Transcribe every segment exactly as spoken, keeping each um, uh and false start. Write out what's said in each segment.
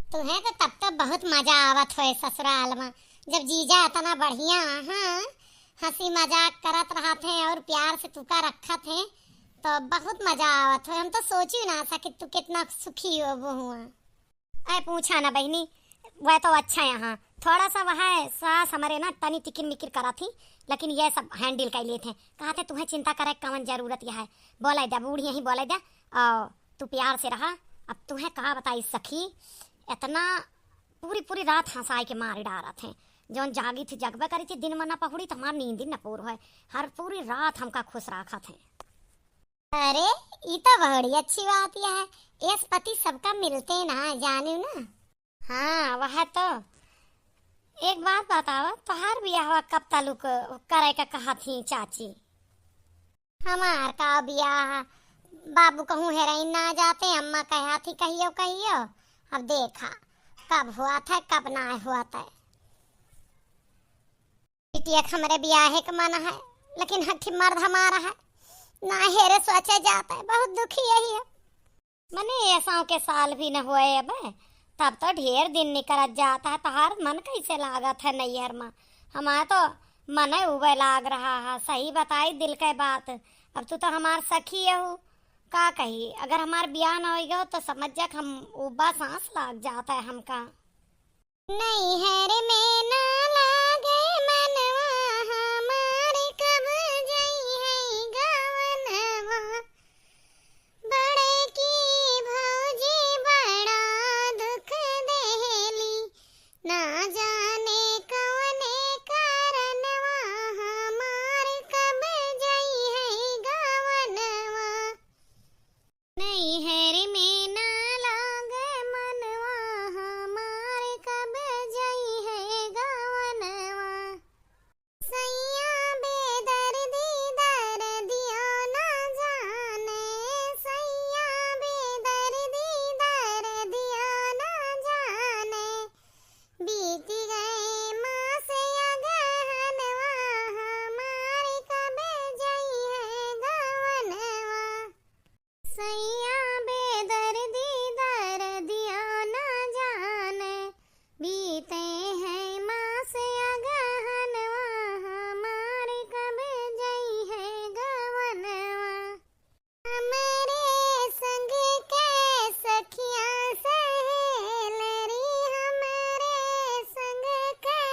तुहे तो तब तो बहुत मजा आवत होए ससुराल मा, जब जीजा इतना बढ़िया, हाँ, हँसी मजाक करत रहत हैं और प्यार से तुका रखत हैं, तो बहुत मजा आवत होए। हम तो सोची ना सकित तू कितना सुखी होबू हुआ। अरे पूछा ना बहिनी, वह तो अच्छा है, हाँ, थोड़ा सा वह सास हमरे ना तनी टिकिर मिकिर करत ही, लेकिन ये सब handle कर लेत हैं। कहत हैं तुहे चिंता करे कवन जरूरत यह है, बोले दे बूढ़ी यहीं बोले दे, और तू प्यार से रहा। अब तुहे का बताई सखी, इतना पूरी पूरी रात हँसाए के मार डारत हैं। जौन जागी थी जगबे करी थी, दिन मा न पहुड़ी तो हमार नींद ही न पूर होए। हर पूरी रात हमका खुश राखत हैं। अरे, ई तो बड़ी अच्छी बात यह है। एस पति सबका मिलते ना, जानियो ना। हाँ, वह तो। एक बात बतावा, तोहार बियाहवा कब तालुक करे का कहत ही चाची? हमार का बियाह, बाबू कहूँ हेरइन ना जाते, अम्मा कहत ही कहियो कहियो। अब देखा कब होत है, कब ना होत है। बिटिया के हमरे बियाहे के मन है, लेकिन हठी मर्द हमारा है, ना हेरे सोचे जाता है, बहुत दुखी यही है। मने ऐसा के साल भी न होए अब, तब तो ढेर दिन निकरत जात है। तोहार मन कैसे लागत है नैहर मा? हमार तो मन उबे लाग रहा है, सही बताई दिल के बात। अब तू तो हमार सखी हऊ, का कही, अगर हमार बियाह न होई गयो तो समझ जा कि हम उबा सांस लाग जाता है हमका। नैहर में ना लागे मनवा हमार, कब जइहै गवनवा। बड़की भौजी बड़ा दुख देहली, ना जाने कवने कारणवा हमार, कब जइहै गवनवा। नैहर में ना लागे मनवा हमार, कब जइहै गवनवा। सैया बेदर्दी दर्दिया ना जाने, सैया बेदर्दी दर्दिया ना जाने। बीत गए मास अगहनवा हमार, कब जइहै गवनवा। सैया बेदर्दी दर्दिया ना जाने, बीते हैं मास अगहनवा हमार, कब जइहै गवनवा। हमरे संग के सखिया सहेलरी, हमरे संग के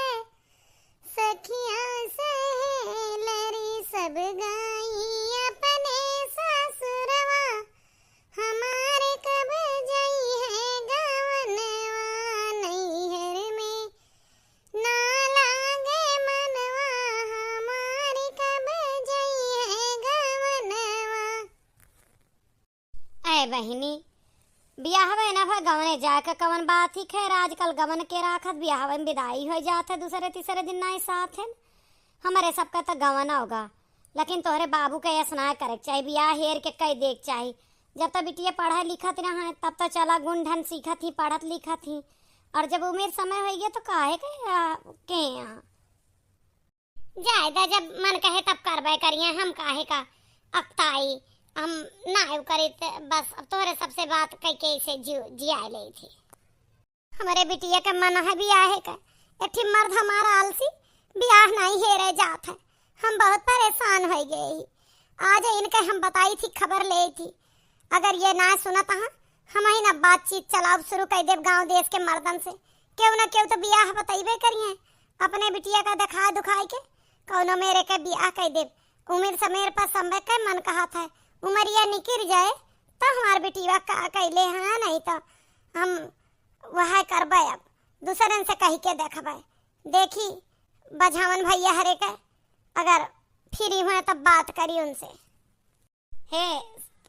सखिया सहेलरी, सब गई अपने ससुरवा, हमार कब जइहै गवनवा। नैहर में ना लागे मनवा हमार, कब जइहै गवनवा। ऐ बहिनी, बियाहवे न भा गवने जाए के कवन बात ही। खैर, आजकल गवन के राखत बियाहवे में विदाई होइ जात है, दूसरे तीसरे दिन नाई साथ है। हमरे सबका त गवन होगा, लेकिन तोहरे बाबू के ऐस नाई करे के चाही, बियाह हेर के कई दे के चाही। जब तक बिटिया पढ़े लिखत रहा है, तब तक चला गुण ढंग सीखत ही, पढ़त लिखत ही, और जब उम्र समय होइ गया तो काहे के, आ, के यहाँ? जाए दा, जब मन कहे तब करबे करिए, हम काहे का अकताई, हम ना उ करी त बस अब तोहरे सबसे बात कह के इसे जियो, जिया ले थी। हमरे बिटिया के मन है बियाहे का, एठी मर्द हमारा आलसी बियाह नहीं हेरे जात है, हम बहुत परेशान हो गए ही। आज इनके हम बताई थी, खबर ले थी, अगर ये ना सुनत हाँ, हम ही ना बातचीत चलाओ शुरू कर देब गांव देश के मर्दन से। केहू ना केहू तो बियाह बतइबे करिए, अपने बिटिया का दिखा दुखाई के कौनो मेरे के बियाह कर देब। उम्र समेर पर समय के मन कहत है, उमरिया निकल जाए तो हमार बिटिया का कैले हाँ, नहीं तो हम वह करबे, अब दूसरन से कही के देखबे। देखी बझावन भैया हरे के, अगर फ्री हुए तब बात करी उनसे। हे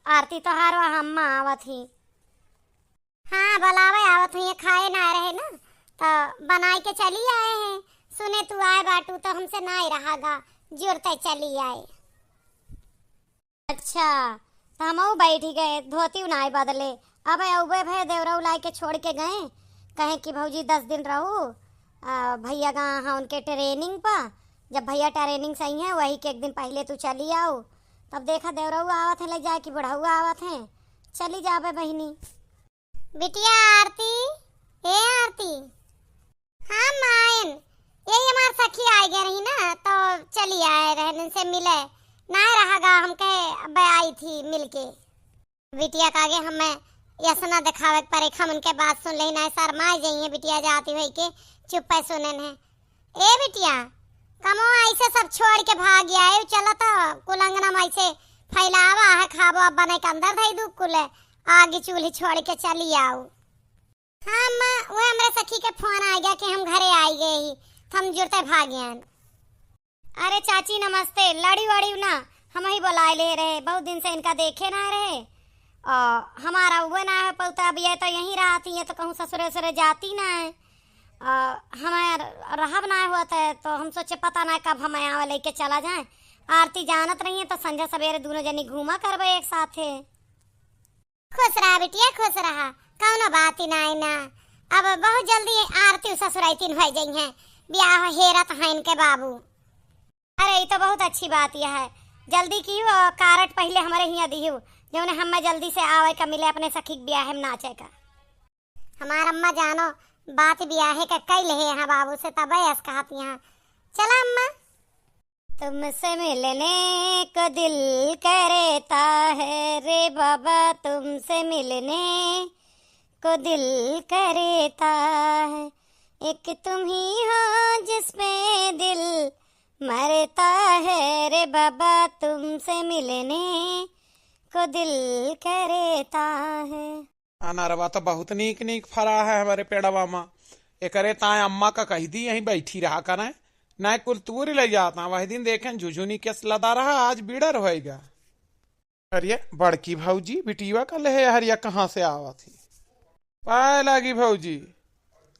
आरती, तोहार वह अम्मा आवत ही। हाँ, बुलावे आवत हुई, खाए ना रहे ना, तो बनाई के चली आए हैं। सुने तू आए बाटू तो हमसे ना ही रहा गा, जुरते चली आए। अच्छा, तो हम बैठ ही गए, धोती नाई बदले। अब अउबे भए देवरऊ लाई के छोड़ के गए, कहे कि भौजी दस दिन रहू, आ, भैया का हाँ उनके training पा, जब भैया training सही है वही के एक दिन पहले तू चली आओ। तब देखा देवरऊ आवत है ले जाए कि बुढ़ऊ आवत है, चली जाबे बहिनी। बिटिया आरती, ए से मिले, नाय रहा गा, हम कहे अब आई थी मिलके। बिटिया का आगे हमें यस ना देखावे के परे, हम उनके बात सुन लेही, नाय शर्माए जइहे बिटिया जाती होई के चुप्पे सुनेन है। ए बिटिया, कमो ऐसे सब छोड़ के भाग आए, चला तो कुल अंगना में ऐसे फैलावा है, खाबो अब बने के अंदर धई दू कुल, आगे चूल्ही छोड़ के चली आओ। हाँ अम्मा, वो हमरे सखी के फोन आ गया कि हम घरे आई गए ही, तो हम जुरते भाग आयन। अरे चाची नमस्ते, लड़ी वड़ी ना, हम ही बुलाए ले रहे, बहुत दिन से इनका देखे ना रहे। और हमारा वो ना है पौता, अब ये तो यहीं रहती है, तो कहूँ ससुरे ससुरे जाती ना है। और हमार रहब ना होत है, तो हम सोचे पता ना कब हम आवे लेके चला जाए। आरती जानत रही है, तो संझा सवेरे दोनों जनी घूमा करबे एक साथे। खुश रहा बिटिया, खुश रहा, कौनो बात ही नाई ना। अब बहुत जल्दी आरती ससुराइतिन हो जइहें, ब्याह हेरत हैं इनके बाबू। अरे, ई तो बहुत अच्छी बात यह है, जल्दी की हो, कारट पहले हमारे हियाँ दिहु, जौने हमें जल्दी से आवे का मिले अपने सखी के ब्याह में नाचे का। हमार अम्मा जानो, बात ब्याहे का कई लेहे यहाँ बाबू से, तबे अस कहत यहाँ। चला अम्मा। तुमसे मिलने को दिल करता है रे बाबा, तुमसे मिलने को दिल करता है। एक तुम ही हो जिसमें दिल मरता है रे बाबा, तुमसे मिलने को दिल करता है। अनरवा तो बहुत नीक नीक फरा है हमरे पेड़वा मा। एकरे ताय अम्मा का कहि दी, यहीं बैठी रहा करें, नाय कुल तूर ले जाता। वही दिन देखेन झुझुनी केस लदा रहा, आज बिड़र होएगा। अरे बड़की भौजी, बिटिया का लेहे हरिया कहाँ से आवत ही? पाए लागी भौजी,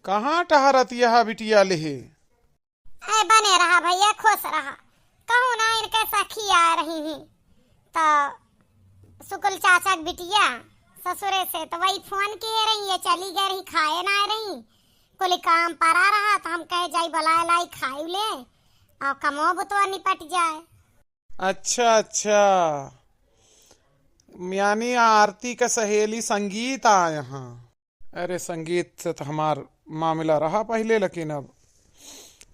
कहाँ टहरत यहा बिटिया लेहे? ए, बने रहा भैया, खुश रहा। कहूँ ना इनके सखी आ रही ही, तो सुकुल चाचा के बिटिया ससुरे से, तो वही फोन किए रही, ये चली गए रही, खाए ना रही, कुल काम परा रहा, तो हम कहे जाई बुलाए लाई खाई ले, और कमो बुतवा निपट जाए। अच्छा, अच्छा, यानी आरती का सहेली संगीत आए हाँ। अरे, संगीत से तो हमार मामला रहा पहिले, लेकिन अब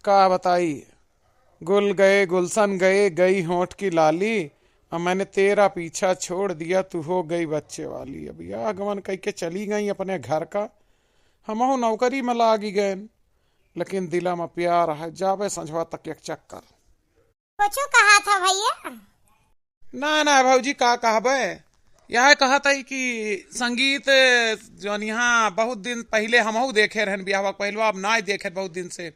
का बताई, गुल गए, गुलशन गए, गई होंठ की लाली, और मैंने तेरा पीछा छोड़ दिया, तू हो गई बच्चे वाली। अब यह आगमन कई के चली गई अपने घर का, हमहू नौकरी में लागी गए, लेकिन दिला में प्यार है, जाबे संझवा तक एक चक्कर। कुछ कहा था भैया? ना, ना भौजी, का कहबे? यह कहत है कि संगीत जौन यहाँ बहुत दिन पहिले हमहू देखे रहन बियाहवा के पहिलवा, अब ना देखे बहुत दिन से।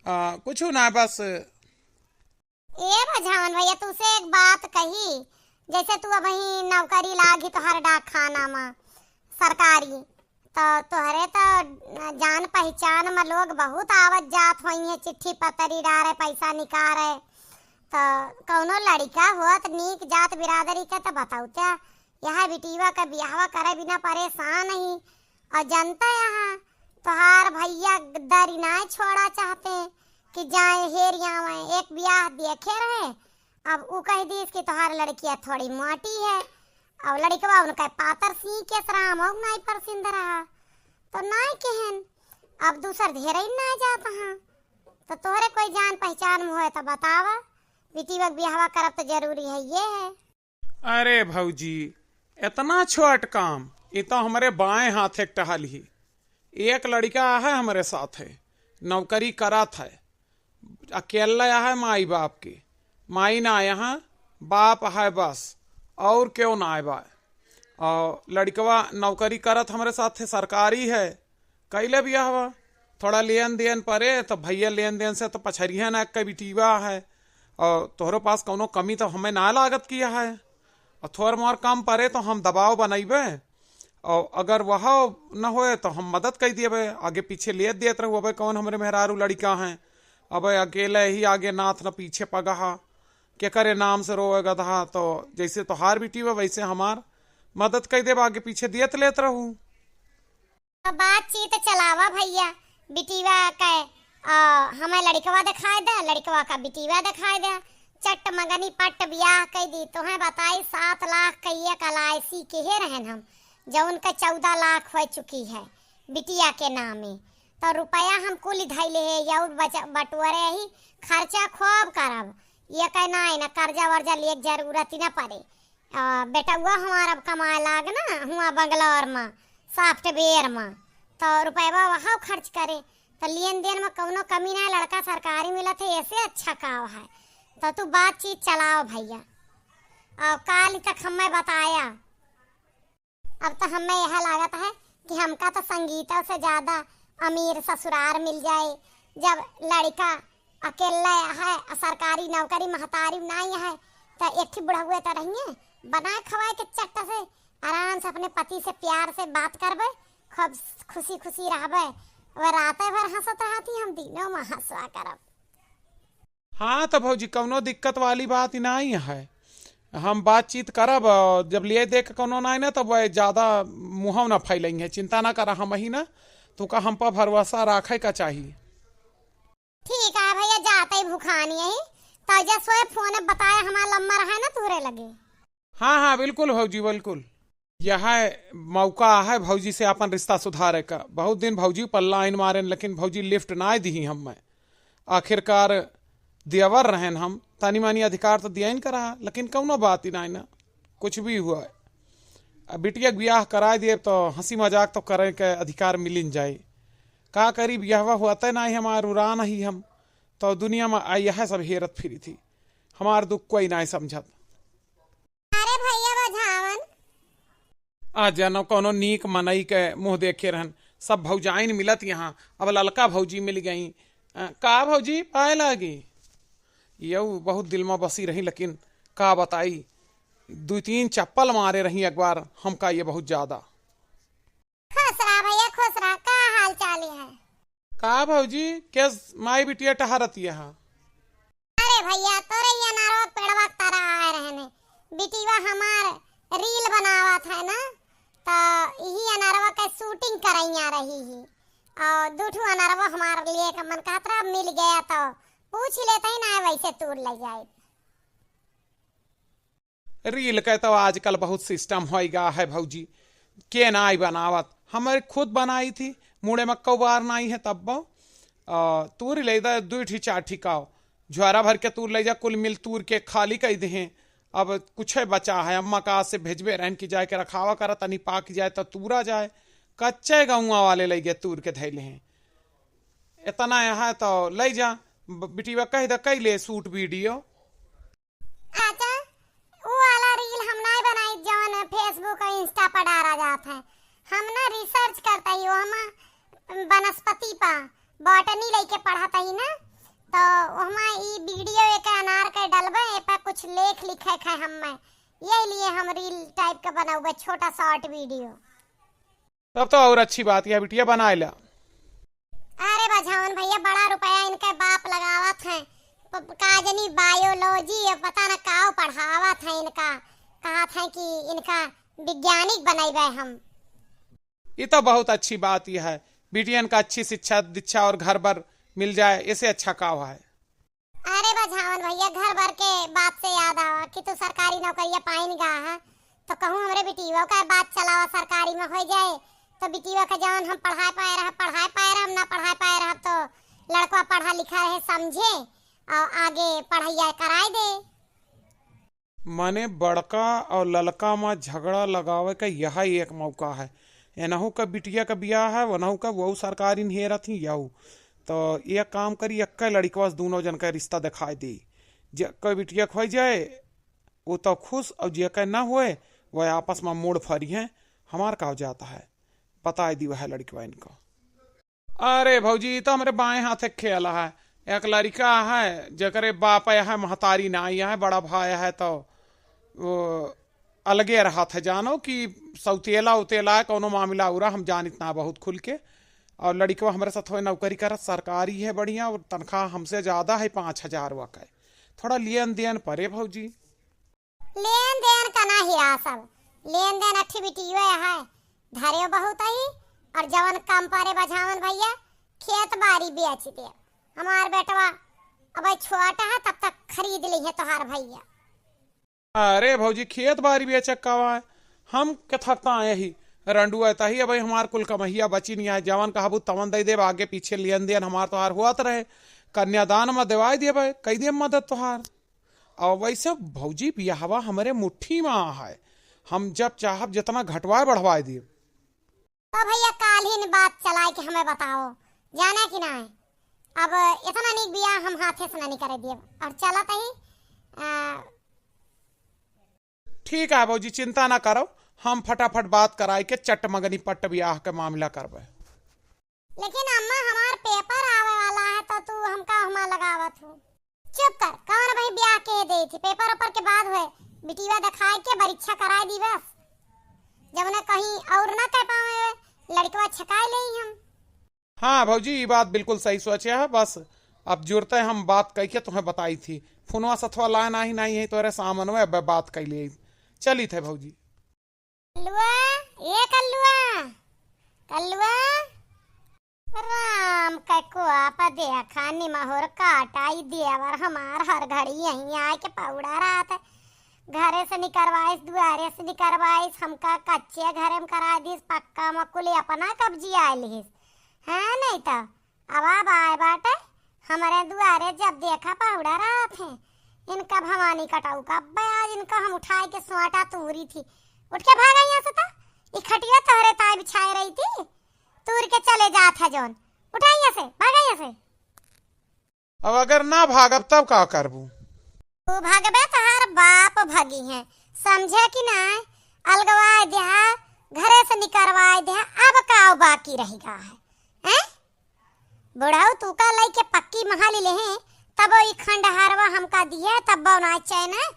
आ, कुछ ना, बस। ए बझावन भैया, तुसे एक बात कही, जैसे तू अबही नौकरी लागी तोहर डाकखाना में सरकारी, तो तोहरे तो जान पहचान में लोग बहुत आवत जात होइहें, चिट्ठी पतरी डारे, पैसा निकारे। तो कौनो लड़िका होत नीक जात बिरादरी के तो बतौत्या, यह बिटिया का बियाहवा करे बिना परेशान ही। और जनता यहाँ तोहार भैया दरी नाय छोड़ा चाहते कि जाए हेर आवे। एक बियाह देखे रहे, अब उ कह दीस कि तोहार लड़किया थोड़ी मोटी है, और लड़कवा उनका पातर सी के सराम और नाई परसिंद रहा, तो नाई कहन, अब दूसर धेरे ही ना जात हाँ। तो तोहरे कोई जान पहचान में होए तो बतावा, बिटिया के बियाहवा करब तो जरूरी है ये है। अरे भौजी, इतना छोट काम, ये तो हमरे बाएं हाथ एक टहल ही। एक लड़का है हमरे साथ है, नौकरी करत है, अकेला है माई बाप के, माई ना यहाँ, बाप है बस, और क्यों ना है बा। और लड़कवा नौकरी करत हमरे साथ है, सरकारी है, कैले बियाहवा, थोड़ा लेन देन परे तो भैया लेन देन से तो पछरिया ना, एक बिटिया है, और तोहरे पास कौनो कमी तो हमें ना लागत किया है, और थोड़ मोर कम परे तो हम दबाव बनैबे, और अगर वह न होए तो हम मदद कर दिएबे, आगे पीछे लेत देत रहू। अबे कौन हमरे मेहरारू लड़का हैं, अबे अकेले ही आगे नाथ न पीछे पगहा, के करे नाम से रोए गधा, तो जैसे तोहार बिटिया वैसे हमार मदद कर देबे, आगे पीछे देत लेत रहू। तो बातचीत चलावा भैया, बिटिया के, आ, हमें लड़कवा दिखाई दे, लड़कवा का बिटिया दिखाई दे, चट मगनी पट बियाह कई दी। तोहें बताई, सात लाख के एक LIC किहे रहन हम, जौन के चौदह लाख हो चुकी है बिटिया के नामे। तो रुपया हम कुल धैले है, और बच-, बटोरे ही, खर्चा खूब करब, ये कहे ना, ना कर्जा वर्जा लिए के जरूरत ही ना पड़े। आ, बेटउआ हमार अब कमाए लाग ना, हुआ बंगलौर मा, सॉफ्टवेयर मा, तो रुपयवा वहाँ खर्च करे, तो लेन देन मा कौनो कमी ना, लड़का सरकारी मिलत है, ऐसे अच्छा काव है। तो तू बातचीत चलाओ भैया। और काल तक हमें बताया। अब तो हमें यह लागत है कि हमका तो संगीता से ज्यादा अमीर ससुरार मिल जाए। जब लड़का अकेला है, सरकारी नौकरी महतारी नाई है, तो एक ठे बुढ़उए तो रहिए, बनाए खवाए के चट्ट से आराम से अपने पति से प्यार से बात करबे, खूब खुशी खुशी रहबे। वह रात भर हंसत रहती, हम दिनों में हंसवा करब। हाँ, तो भौजी, कौनो दिक्कत वाली बात ही नाई है। हम बातचीत करब, और जब लिए दे के कौनो नाई ना, तब वह ज्यादा मुँह ना फैलेंगे। चिंता ना करा, हम ही ना, तुका हम पर भरोसा राखे का चाही। ठीक है भैया, जाते ही भुखानी है, तो जैसे फोन बताया, हमारा नंबर है ना तोरे लगे। हाँ, हाँ, बिल्कुल भौजी, बिल्कुल। यह मौका है भौजी से अपन रिश्ता सुधारे का। बहुत दिन भौजी पर लाइन मारेन, लेकिन भौजी लिफ्ट ना दिही हमें। आखिरकार देवर रहेन हम, तनी मनी अधिकार तो दिया ही करा, लेकिन कौनो बात ही ना, ना कुछ भी हुआ है। अब बिटिया के ब्याह कराए दिए तो हंसी मजाक तो करे के अधिकार मिलिन जाए। का करी, ब्याहवा हुआ तय ना ही हमार उड़ान ही हम, तो दुनिया में आई है सब हेरत फिरी थी, हमार दुख कोई ना समझत। अरे भैया बझावन। आ जानो कौनो नीक मनई के मुँह देखे रहन। सब भौजाइन मिलत यहाँ, अब ललका भौजी मिल गई। अ, का भौजी पाए लागी? यऊ बहुत दिल में बसी रही, लेकिन का बताई, दुई तीन चप्पल मारे रही एक बार हमका ये बहुत ज्यादा। खुश रहा भैया, खुश रहा। का हाल चाल है? का भौजी, के माई बिटिया टहरत यहाँ? अरे भैया, तोरे ये अनारवा के पेड़वा के तरा आए रहने। बिटिया हमार रील बनावत है ना, तो यही अनारवा के शूटिंग करैया रही ही। और दू ठो अनारवा हमार लिए का मन कहत रहा, मिल गया तो पूछ लेते ही ना, वैसे तूर ले जाए। रील के तो आजकल बहुत सिस्टम होइ गा है भौजी, के नाई बनावत, हमारे खुद बनाई थी, मुड़े में कौबार नाई है तब्बो। आ, तूर ले दा दुई ठी चार ठी काव, झोरा भर के तूर ले जा, कुल मिल तूर के खाली कई देहें। अब कुछ बचा है, अम्मा का से भेजबे रहन कि जाए के रखावा करा, तनी पाक जाए तो तूरा जाए। कच्चे गौवा वाले ले गए तूर के धैले हैं। इतना यहाँ तो ले जा, ब-, बिटिया कह दे कैले शूट वीडियो। अच्छा, उ वाला रील हम नाई बनाई जवन Facebook और Insta पर डारा जात है। हम ना रिसर्च करता ही, वो हम वनस्पति पा बॉटनी लेके पढ़त ही ना, तो वहमा ई वीडियो एक अनार के डलबे, ए पे कुछ लेख लिखे खे हम्मे, यही लिए हम रील टाइप के बनौबे, छोटा शॉर्ट वीडियो। तब तो और अच्छी बात है बिटिया, बनाए ला। अरे बझावन भैया, बड़ा रुपया इनके बाप लगावत हैं, प-, का जनी बायोलॉजी या पता न काव पढ़ावत हैं इनका, कहत हैं कि इनका वैज्ञानिक बनैबे हम। ये तो बहुत अच्छी बात यह है, बिटियन का अच्छी शिक्षा दीक्षा और घर बर मिल जाए, इसे अच्छा काव है। अरे बझावन भैया, घर भर के बात से याद आवा कि तू सरकारी नौकरिया पाइन गा है, तो कहूँ हमरे बिटिया का बात चलावा, सरकारी में हो जाए, तो बिटिया का जवन हम पढ़ाए पाए रहा, पढ़ाए पाए रहा, हम ना पढ़ाए पाए रहा, तो लड़का पढ़ा लिखा रहे, समझे और आगे पढ़ाई कराए दे। माने बड़का और ललका में झगड़ा लगावे का यह एक मौका है। एनहू का बिटिया का बियाह है, वनहू का वहू सरकारी निहेरत ही यहू। तो एक काम करी, एक्के लड़िकवा से दूनो जन का रिश्ता दिखाए दी। जेकर बिटिया खोई जाए, वो तो खुश, और जेकर ना होए, वह आपस में मुड़ फरी हैं। हमार का हो जाता है, बताए दी वह लड़िकवा इनको। अरे भौजी, ई तो हमरे बाएं हाथ के खेल है। एक लड़िका है, जेकरे बाप है, महतारी नाई है, बड़ा भाई है, तो वो अलगे रहत है। जानो कि सौतेला उतेला है, कौनो मामिला उरा हम जानित ना बहुत खुल के। और लड़िकवा हमरे साथ होए नौकरी करत, सरकारी है बढ़िया, और तनख्वाह हमसे ज्यादा है, पाँच हजार वकै। थोड़ा लेन देन परे भौजी। लेन देन का ना हिरा सब, लेन देन अठी बिटियो है, धरे बहुत ही, और जवन कम परे बझावन भैया, खेत बारी बेच दे। हमार बेटवा अब छोटा है, तब तक खरीद ली है तोहार भैया। अरे भौजी, खेत बारी बेचे का है, हम के थकता है ही रंडुआ तही। अब हमार कुल कमहिया बची नहीं है, जवन कहबू तवन दे देब, आगे पीछे लेन देन हमार तोहार होत रहे, कन्यादान में देवाई देबे, कई देब मदद तोहार। और वैसे भौजी, बियाहवा हमरे मुट्ठी मा है, हम जब चाहब जितना घटवाए बढ़वाए देब। तो भैया, काल्हिन बात चलाए के हमें बताओ, जाने कि नाहीं? अब इतना नीक बियाह हम हाथे से नहीं करे देब। और चलत ही, आ, ठीक है भौजी, चिंता ना करो, हम फटाफट बात कराए के चट मगनी पट्ट बियाह के मामला करबे। लेकिन अम्मा, हमार पेपर आवे वाला है, तो तू हमका हुमा लगावत हूँ। चुप कर, कौन भाई ब्याह के दे थी? पेपर ऊपर के बाद हुए, बिटिया दिखाए के परीक्षा कराए दी बस। जब ना कहीं और ना कह पावे, लड़कवा छकाए ले हम। हाँ भौजी, ये बात बिल्कुल सही सोचे है। बस अब जुरते हम बात कह के तुम्हें बताई थी, फोनवा सथवा लाए नाही, नाही है तोरे सामनवे, अब बात कर लिए। चली थे भौजी। कल्लुआ, ए कल्लुआ, कल्लुआ। राम के कोप देखा, निमहुर काटाई देवर हमार हर घड़ी यहीं आए के पौड़ा रहत है। घरे से निकरवाइस, दुआरे से निकरवाइस, हमका कच्चे घरे में करा दिस, पक्का में कुल अपना कब्जी आए लिहिस। हाँ, नहीं तो अब, अब आए बाटे हमरे दुआरे, जब देखा पहुड़ा रहत हैं। इनका भवानी कटाऊ का अब्बे आज इनका हम उठाए के स्वाटा तूरी थी। उठ के भागा यहाँ से, तो ई खटिया तोहरे ताई बिछाए रही थी, तूर के चले जात है जौन। उठा यहाँ से, भागा यहाँ से। अब अगर ना भागब तब का करबू? तू भागबे, तोहार बाप भागी है, समझे कि ना? अलगवाए दिया, घरे से निकरवाए दिया, अब का बाकी रह गा है, हैं? बुढ़ऊ तू का लइके पक्की महल ले हैं, तब ई खंडहरवा हमका दिए, तब ना चैन है।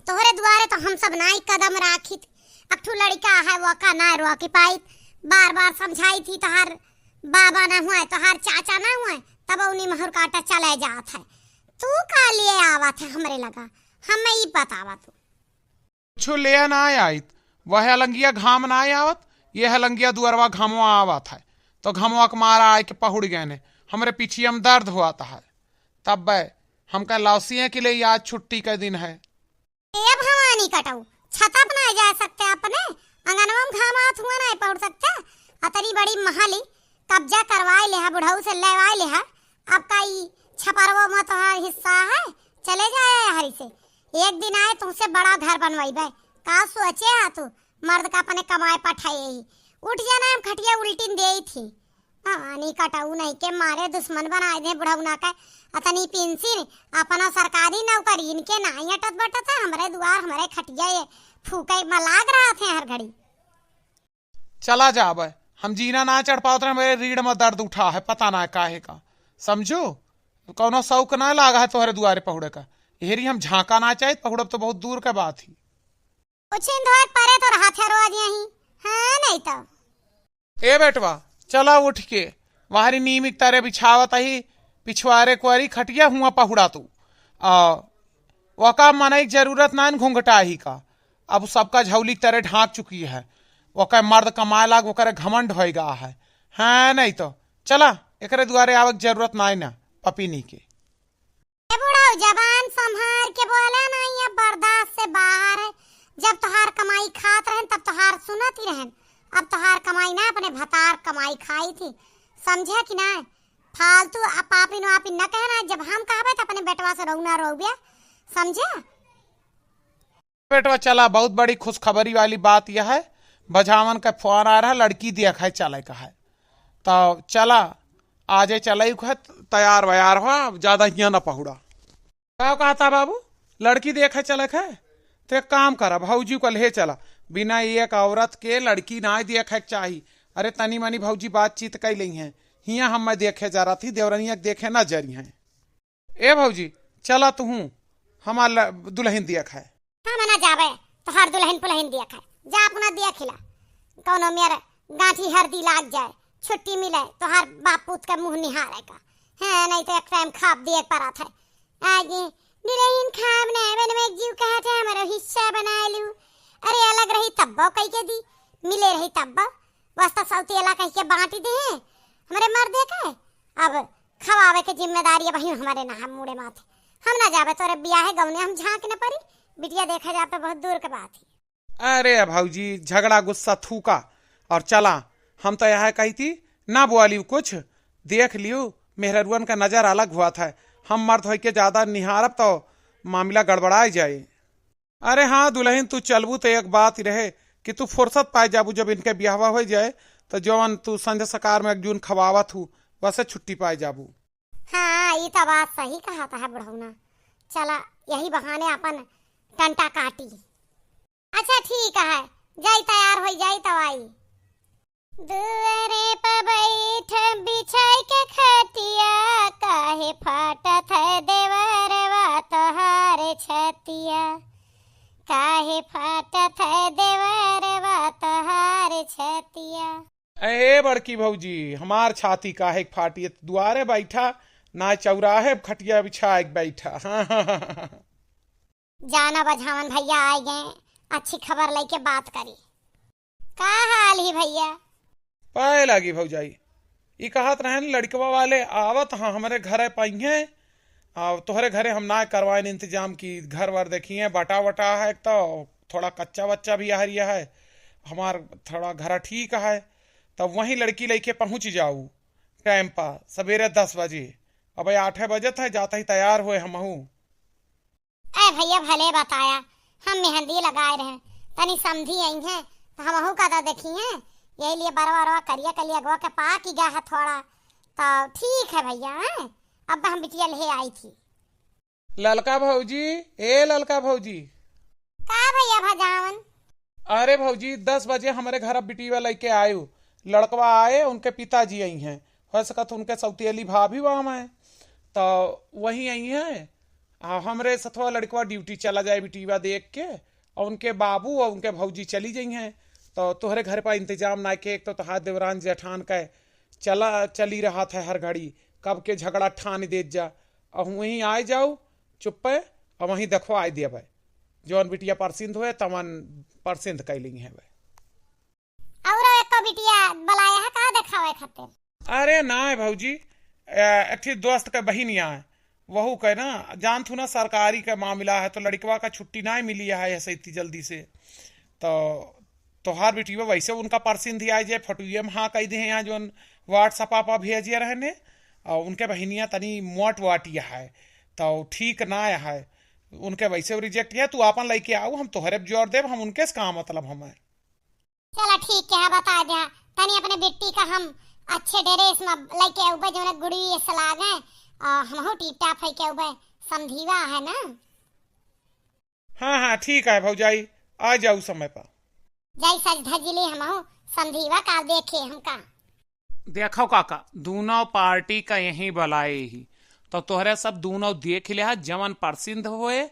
तोहरे दुआरे तो हम सब नाई कदम राखित। एक ठू लड़का है, वो का ना रोकी पाइत। बार बार समझाई थी, तोहार बाबा ना हुआ, तोहार चाचा ना हुआ, तब उन्हीं महर काटा चले जात है। तू का लिए आवत है हमरे लगा, हमें ई बतावा तू। कुछो ले ना आइत, वह अलंगिया घाम ना आवत, ये अलंगिया दुअरवा घमवा आवत है, तो घमवा के मारा आए के पहुड़ गए ने, हमरे पीछिया में दर्द होत है। तब बे, हमका लौसिए के लिए आज छुट्टी के दिन है। ए भवानी कटऊ, छता पे ना जा सकते अपने, अंगनवा में घाम आवत हुआ ना पहुड़ सकते, अतनी बड़ी महली कब्जा करवाए लेहा, बुढ़ऊ से लेवाए लेहा। अब का ई छपरवा में तोहार हिस्सा है? चले जाए हरी से। एक दिन आए तुमसे बड़ा घर बनवाइबे। का सोचे हा तू? मर्द का अपने कमाए पठाए ही। उठ जाना, हम खटिया उल्टिन देई थी। भवानी कटऊ नहीं के मारे दुश्मन बनाए दे बुढ़ऊ ना के। अतनी पेंशन, अपना सरकारी नौकरी, इनके नाई अटत बटत है। हमरे दुआर, हमरे खटिया ये फूके में लाग रहत है हर घड़ी। चला जाबे, हम जीना ना चढ़ पावत रहे, मेरे रीढ़ में दर्द उठा है, पता ना काहे का, समझो, कौनो शौक ना लागा है तोहरे दुआरे पहुड़े का, यहरी हम झांका ना चाहित, पहुड़ब तो बहुत दूर के बात ही। उछिन धोए परे तो रहत है रोज यहीं, हाँ नहीं तो। ए बेटवा, चला उठ के, बाहरी नीम के तरे बिछावत ही, पिछवारे कुआरी खटिया हुआ पहुड़ा तू। आ, वका मनई के जरूरत ना न घुंघटाही का, अब सबका झौली के तरे ढांक चुकी है। वका मर्द कमाए लाग, ओकरे घमंड होए गा है। हाँ, नहीं तो चला, एकरे दुआरे आवे के जरूरत ना न पपिनी के। ए बुढ़ऊ, जबान संभार के बोला ना, ये बर्दाश्त से बाहर है। जब तोहार कमाई खात रहन, तब तोहार सुनत ही रहन। अब तोहार कमाई ना, अपने भतार कमाई खाई थी, समझे कि ना? फालतू आ पापिन वापिन न कहना, जब हम कहबे तो अपने बेटवा से रोना रोबे, समझे? बेटवा चला, बहुत बड़ी खुशखबरी वाली बात यह है, बझावन का फोन आ रहा, लड़की देखे चले का है। तो चला, आजे चले का है, तैयार वैयार हो, ज्यादा हियाँ न पहुड़ा। का कहता बाबू, लड़की देखे चले का है? तो एक काम करा, भौजी को ले चला, बिना एक औरत के लड़की ना देखे के चाही। अरे तनी मनी भौजी बातचीत कर ली हैं, हियाँ हम मैं देखे जा रहा थी, देवरनिया के देखे ना जरी हैं। ए भौजी, चला तुहूँ, हमार ल-, दुल्हन देखे। हम ना जाबे, तोहार दुल्हन पुल्हन देखे। जा अपना देख ला, कौनो मेर गांठी हरदी लाग जाए, छुट्टी मिले, तोहार बाप पूत के मुंह निहारे का। हैं, नहीं तो एक टाइम खाब देख परत है। आगे दुल्हन खाब ना बनवे, जीव कहत है, हमरो हिस्सा बनाए लू। अरे, अलग रही तब्बो कई के दी, मिले रही तब्बो। बस तो सौतेला कह के बांटी दे हैं हमरे मर्दे के। अब खवावे के जिम्मेदारी अब ही हमरे ना, हम मुड़े माथे। हम ना जाबे तोरे बियाहे गौने, हम झांक न परी। बिटिया देखे जाबे बहुत दूर के बात ही। अरे भौजी, झगड़ा गुस्सा थूका और चला। हम तो यह कही थी, ना बोली कुछ, देख लियो, मेहररुअन का नजर अलग हुआ था। हम मर्द होई के ज्यादा निहारब तो मामिला गड़बड़ाए जाए। अरे हाँ दुलहिन, तू चलबू त एक बात रहे कि तू फुर्सत पाए जाबू, जब इनके बियाहवा होइ जाए त जौन तू संझ सकार में एक जून खवावत हू, वसे छुट्टी पाए जाबू। हाँ, ई त बात सही कहत है बुढ़ौना। चला, यही बहाने अपन टंटा काटी। अच्छा ठीक है, जाई तैयार होई जाई तब आई। दुआरे प बैठ बिछाई के खटिया, काहे फाटत है देवरवा तोहार छतिया, काहे फाटत है देवरवा तोहार छतिया। ए बड़की भौजी, हमार छाती काहे के फाटी? दुआरे बैठा, ना चौराहे खटिया बिछाए के बैठा। हाँ, हाँ, हाँ, हाँ। जाना बझावन भैया आए गए, अच्छी खबर लेके बात करी। का हाल ही भैया? पाए लागी भौजाई, ई कहत रहन लड़कवा वाले आवत हाँ हमरे घरे पइहें, आ तोहरे घरे हम ना करवाइन इंतजाम की घर वर देखिए, बटा वटा है तो थोड़ा कच्चा वच्चा भी आहरिया है, हमार थोड़ा घर ठीक है, तब वहीं लड़की लेके पहुँच जाऊ टाइम पर सवेरे दस बजे। अब आठे बजत है, जाता ही तैयार हुए हमहू। ए भैया, भले बताया, हम मेहंदी लगाए रहे, तनी समधी आई हैं, तो हमहू का तो देखी हैं, यही लिए बरवा बरवा करिया कलिया अगवा के पाक ही गया है थोड़ा, तो ठीक है भैया, हैं? अब हम बिटिया ले आई थी। ललका भौजी, ए ललका भौजी। का भैया भजावन? अरे भौजी, दस बजे हमरे घर बिटिया लेके आयु, लड़कवा आए, उनके पिताजी आई हैं, हो सकत उनके सौतेली भाभी वहाँ हैं, तो वहीं आई हैं। आ, हमरे सथवा लड़कवा ड्यूटी चला जाए बिटिया देख के, और उनके बाबू और उनके भौजी चली जाई हैं, तो तोहरे घर पर इंतजाम ना के, एक तो तोहार देवरान जेठान का चला, चली रहत है हर घड़ी, कब के झगड़ा ठान देत जा, और वहीं आए जाऊ चुप्पे, और वहीं देखवाए देबे, जौन बिटिया परसिंद होए, तवन परसिंद कैलिंग है। और एको बिटिया बुलाया है का देखावे खातिर? अरे ना है भौजी, ए, एक ठे दोस्त के बहिनिया है, वहू के ना, जानत हूँ ना, सरकारी का मामला है, तो लड़कवा का छुट्टी ना मिली है ऐसे इतनी जल्दी से। तो तोहार बिटिया वैसे उनका परसिंद ही आए जे फटुए में हाँ कह दे हैं, यहाँ जौन WhatsApp पर भेजे रहने, और उनके बहिनिया तनी मोट वाटिया है, तो ठीक ना है, उनके वैसे रिजेक्ट है। तू आपन लेके आऊ, हम तोहरे पे जोर देब, हम उनके से का मतलब हमें। चला ठीक है, बता दे, तनी अपने बिट्टी का हम अच्छे ड्रेस में लेके अउबे, जौन गुड़ी ऐसे लागे, आ, हमहू टीप टाप है के अउबे, समधीवा है ना। हाँ, हाँ, ठीक है भौजाई, आ जाऊ समय पर। जाई सज धज ले हमहू, समधीवा का देखे हमका। देखो काका, दूनों पार्टी का यहीं बलाए ही, तो तोहरे सब दूनों देख लिहा, जवन परसिंद होए,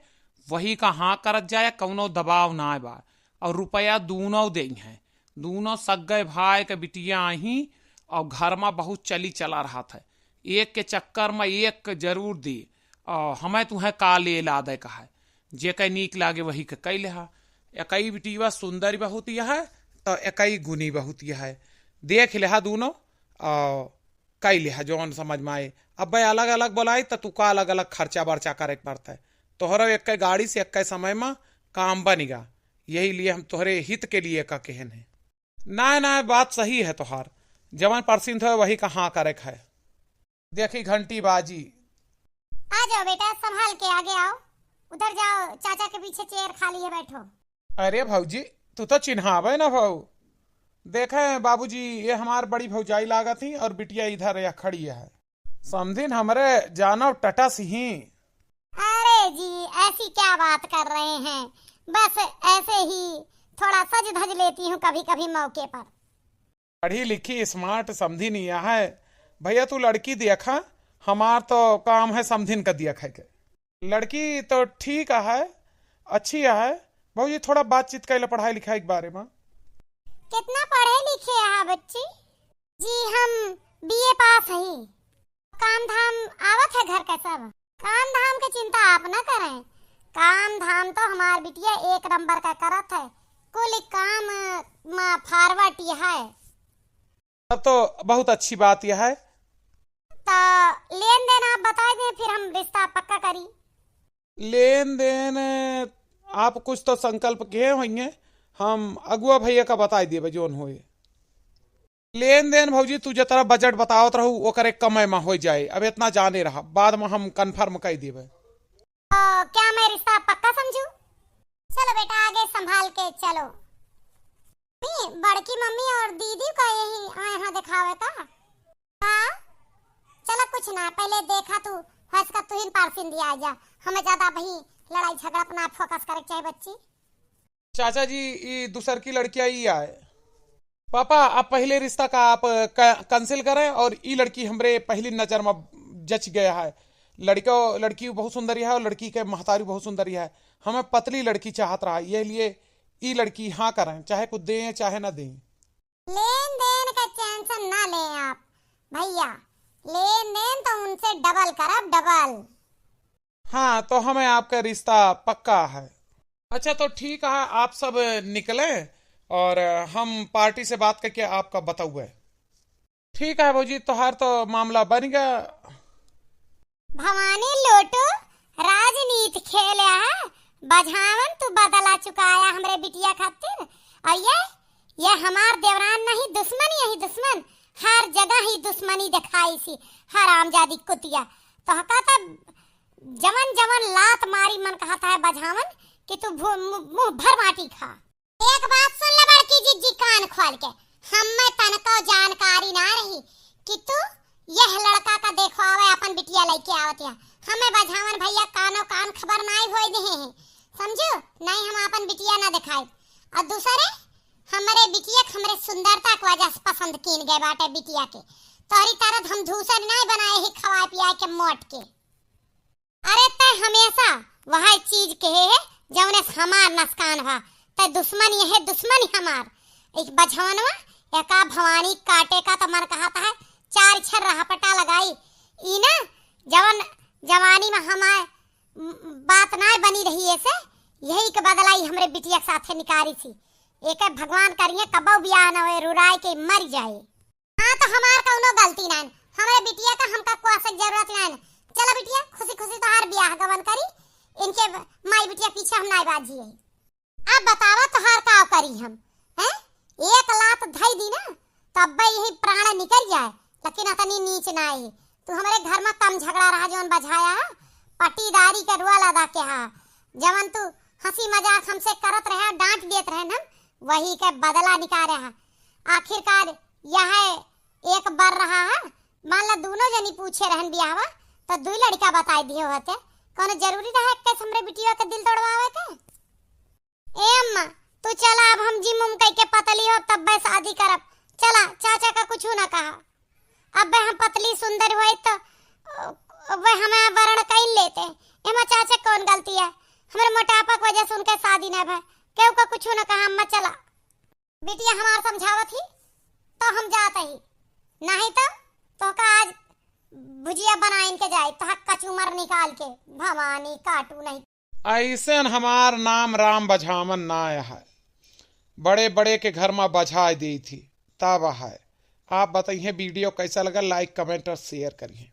वही का हाँ करत जाए, कौनो दबाव ना बा। और रुपया दूनों देई हैं, दूनों सग्गे भाई के बिटिया आही, और घर में बहुत चली चला रहत है, एक के चक्कर में एक के जरूर दी, और हमें तुहें का ले ला दे कहा है, जेके नीक लागे वही के कई लेहा। एकई बिटिया सुंदर बहुत यह है, तो एकई गुनी बहुत यह है, देख लेहा दूनों, और कई लेहा जौन समझ में आए। अब भाई अलग अलग बोलाई तो तुका अलग अलग खर्चा बर्चा करे के पड़ता है, तोहरो एक गाड़ी से एक समय में काम बनिगा, यही लिए हम तोहरे हित के लिए का कहन है। ना ना, बात सही है तोहार, जवन परसिंद है वही का हाँ करे के है। देखी घंटी बाजी। आ जाओ बेटा, संभाल के आगे आओ, उधर जाओ, चाचा के पीछे चेयर खाली है, बैठो। अरे भौजी, तू तो चिन्हावे ना भौ। देखे बाबूजी, ये हमार बड़ी भौजाई लागत ही और बिटिया इधर यह खड़ी है। समधिन हमरे जानव टटस ही। अरे जी, ऐसी क्या बात कर रहे हैं, बस ऐसे ही थोड़ा सज धज लेती हूँ कभी कभी मौके पर। पढ़ी लिखी स्मार्ट समधिन यह है। भैया तू लड़की देखा, हमार तो काम है समधिन का दिया खाए के। लड़की तो ठीक है, अच्छी है। भौजी थोड़ा बातचीत कैला पढ़ाई लिखाई के बारे में। कितना पढ़े लिखे है बच्ची? जी हम बीए पास हई। काम धाम आवत है घर का सब? काम धाम के चिंता आप न करें, काम धाम तो हमार बिटिया एक नंबर का करत है, कुल काम में फॉरवर्ड है। तब तो बहुत अच्छी बात यह है। तो लेन देन आप बता दें, फिर हम रिश्ता पक्का करी। लेन देन आप कुछ तो संकल्प किए होंगे, हम अगुआ भैया का बताई देबे जौन होए। लेन देन भौजी तू जतरा बजट बतावत रहू ओकरे कमे में हो जाए, अब इतना जाने रहा, बाद में हम कन्फर्म कर देबे। तो क्या मैं रिश्ता पक्का समझूं? चलो बेटा, आगे संभाल के चलो। मम्मी, बड़की मम्मी और दीदी का यही आए हैं दिखावे का? हाँ, चलो कुछ ना, पहले देखा तू, हंस का तुहिन पारसिन दिया जा। हमें ज्यादा वही लड़ाई झगड़ा अपना फोकस करे के चाहे बच्ची। चाचा जी, ई दूसर की लड़कियाँ ई आए। पापा, आप पहले रिश्ता का आप क-, cancel करें और ई लड़की हमरे पहली नजर में जच गया है। लड़का, लड़की बहुत सुंदर है और लड़की के महतारी बहुत सुंदर है। हमें पतली लड़की चाहत रहा, ये लिए ई लड़की हाँ करें, चाहे कुछ दें चाहे ना दें। लेन देन का tension ना लें आप भैया, लेन देन तो उनसे double करब, double। हाँ, तो हमें आपका रिश्ता पक्का है। अच्छा, तो ठीक है, आप सब निकलें और हम party से बात करके आपका बताउए। ठीक है भौजी, तोहार तो मामला बन गया। भवानी लोटो राजनीति खेले है, बझावन तू बदला चुकाया हमरे बिटिया खातिर। और ये, ये हमार देवरान नहीं, दुश्मन यही दुश्मन, हर जगह ही दुश्मनी दिखाई सी, हरामजादी कुतिया। तोहका त जवन जवन लात मारी मन कहत है बझावन कि तू भू-, मु-, मुंह भर माटी खा। एक बात सुन ले बड़की जिज्जी कान खोल के, हमें तनको जानकारी ना रही कि तू यह लड़का का देखवावे अपन बिटिया लइके आवत या। हमें बझावन भैया कानो कान खबर नाई होए देहे हैं, समझू? नहीं हम अपन बिटिया ना दिखाई। और दूसरे, हमरे बिटिया के हमरे सुंदरता के वजह से पसंद कीन गए बाटे बिटिया के। तोहरी तरह हम धूसर नाई बनाए ही खवाए पियाए के मोट के। अरे तै हमेशा वह चीज कहे है जौने से हमार नुकसान भा। तै दुश्मन यह दुश्मन ही हमार। एक बझवनवा एका भवानी काटे का तो मन कहत है, चार छर रहपटा लगाई। ई ना जवन जवानी में हमार बात ना बनी रही ऐसे, यही के बदला ई हमरे बिटिया के साथे निकारी थी। एके भगवान करिए कबो बियाह न होए, रुराए के मर जाए। हाँ, तो हमार कौनो गलती नाइन, हमरे बिटिया का हमका कोई से जरूरत नाइन। चलो बिटिया, खुशी खुशी तोहार बियाह गवन करी, इनके माई बिटिया पीछे हम नाई बाजी है। अब बतावा तोहार का करी हम, हैं? एक लात धई दी ना, तब्बे यही प्राण निकल जाए, लेकिन अतनी नीच ना आई। तू हमरे घर में कम झगड़ा रहा जौन बझाया है, पट्टीदारी के रुआ लदा के हा, जवन तू हंसी मजाक हमसे करत रहे, डांट देत रहे हम, वही के बदला निकाले हा। आखिरकार यह एक बार रहा है, मान ला दोनों जनी पूछे रहन बियाहवा, तो दुई लड़का बताई दिए होते। कौनो जरूरी रहा एक कैसे हमरे बिटिया के दिल तोड़वावे के? ए अम्मा, तू चला, अब हम जिम उम कई के पतली हो तब्बे शादी करब। चला, चाचा का कुछ ना कहा। अब्बे हम पतली सुंदर होई तो, अ, अब्बे हमें वरण कई लेते। एमा चाचा कौन गलती है? हमरे मोटापा की वजह से उनके शादी ना भय। केहू का कुछ ना कहा, अम्मा चला। बिटिया हमार समझावत ही तो हम जात ही, नहीं तो तोहका आज भुजिया बनाइन के जाई, तोहक कचूमर निकाल के, भवानी काटू नहीं। ऐसन हमार नाम राम बझावन ना है, बड़े बड़े के घर में बझाए दी थी तब है। आप बताइए video कैसा लगा, like, comment और share करिए।